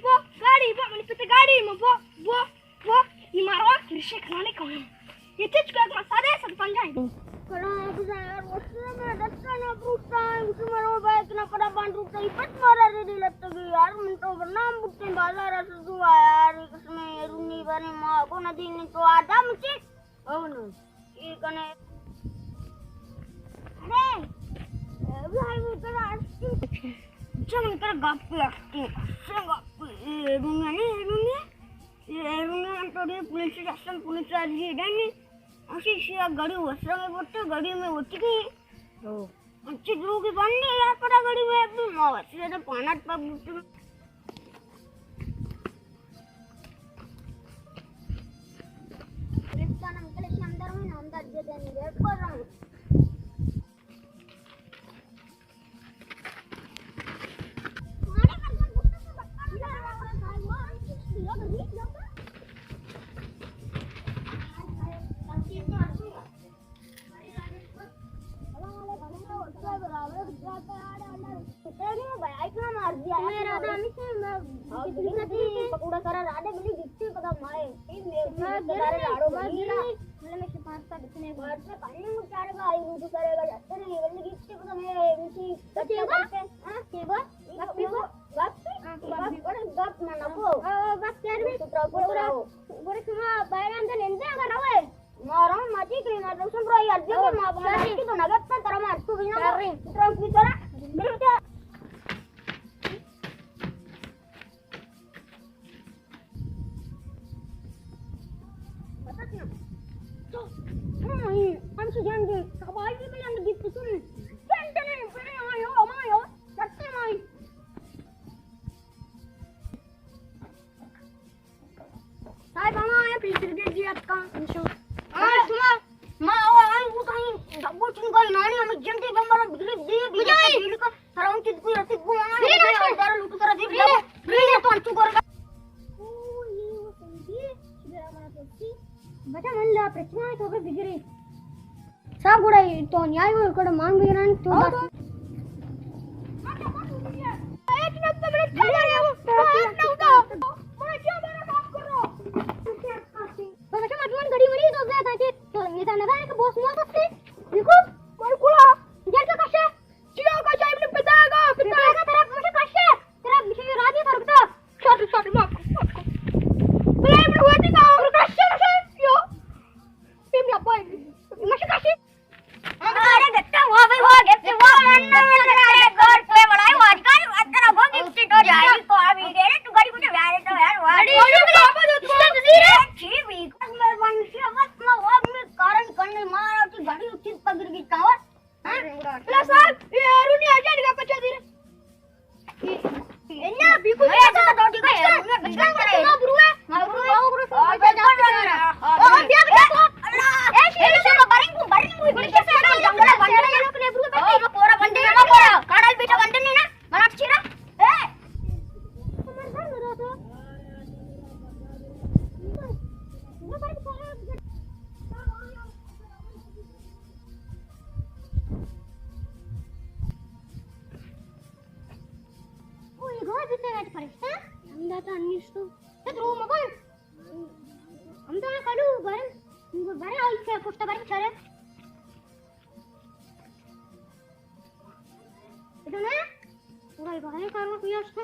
بو، گاڑی بو، منی پت گاڑی مہ بو، بو، بو، نی ماروا کرشے کھانے کھانے۔ یہ چچ کا اتنا سادہ ہے، سد پنجاہ ہے۔ کنا بزا یار، وسے میں دستا نہ پروتا ہے، اسے مرو بھائی اتنا پڑا بان روتا ہے، پت مارا ریڈی لگتا ہے یار، من تو برنام بوتے بازار سے دعا یار، اس میں رونی بنے ماں کو نہ دین تو آدم چیز۔ او نو، اے کنے۔ ارے، اے بھائی، وہ ترا اچھا، من ترا گپ پہ اٹھتے، اچھا گپ پہ، اے دنیا نہیں، اے دنیا، اے دنیا ہم تو دے پولیس اسٹیشن، پولیس آ رہی ہے، نہیں؟ اسی سے گاڑی وسرا میں بوتے، گاڑی میں ہوتی گئی۔ او۔ انچی دروگی بند نہیں یار، پدا گاڑی میں ابھی ما وسرا تو پانات پر بوتے۔ پکوڑا سارا راڈے ملی گپتے پدا مائے۔ گپ نہ نکو۔ گپ کر۔ گڑا شما بایران دے نندے اگر روے۔ مارا ماتی کری، ما تو سن رہی ارجو کے ما بنا کی تو نگت پر ترا مار تو بنا۔ ترا کی ترا۔ پتا کیا؟ تو، ہاں، ہم سے جان دے، سوال بھی بلند گیت سن۔ جان دے، بڑے آئے ہو، ہمارے ہو، سچے مائی۔ صاحب، ہم آئے پیسر کے جی اتکا۔ ہاں، سنا۔ ما آوا آئی بوتائی، ڈبو چنگا نانی ہمیں جنڈے بمبر بجلی دی، بجلی کا سراؤں چیز کوئی رسی گو آنا، بجلی نہ دار لوٹ کر دی، بجلی نہ۔ بجلی تو انتو کر۔ او، یہ وہ سمجھی، میرا مانا تو سی۔ بچا من لا پرچنا ہے تو بجلی۔ صاحب گڑا تو نیائی وہ کڑا مان بگران تو بس۔ بس اچھا مت من گڑی مڑی تو زیادہ کہ تو یہ نہ کہ بوس موس سے۔ دیکھو، مر کوڑا۔ یار کا کشا؟ چیا کا جائی نے پتا گا، پتا گا ترا مجھے کشا۔ ترا مجھے راجی فرق تھا۔ شاٹ، شاٹ، مار کو، مار کو۔ بلے من ہوتی کا، کشا، کشا، یو۔ تم یا پائے۔ مجھے کشا۔ ارے گٹا، واہ بھائی، واہ، گفٹ، واہ، من، من، من، ارے، گاڈ پہ بڑا ہے، واہ، کر، اتنا وہ گفٹ تو جائے، تو ابھی دے، تو گاڑی کو تو یار، تو یار، واہ۔ گاڑی کو تو واپس دو، تو دے۔ جی، بھی، مہربانی سے، بس میں وہ اپنے کارن کرنے مارا، تو گاڑی اچھی پکڑ گئی، کہاں؟ ہاں؟ لا صاحب، یہ رونی آ جائے گا، پچا دے۔ او، یہ گوار بیتے گئے فرشتہ؟ ہم داتا انیس تو۔ تو درو مگن۔ ہم تو کلو برن۔ برن آئی سے پشت برن چلے۔ ادھر نا؟ پورا یہ بھائی کارو کوئی اس کو۔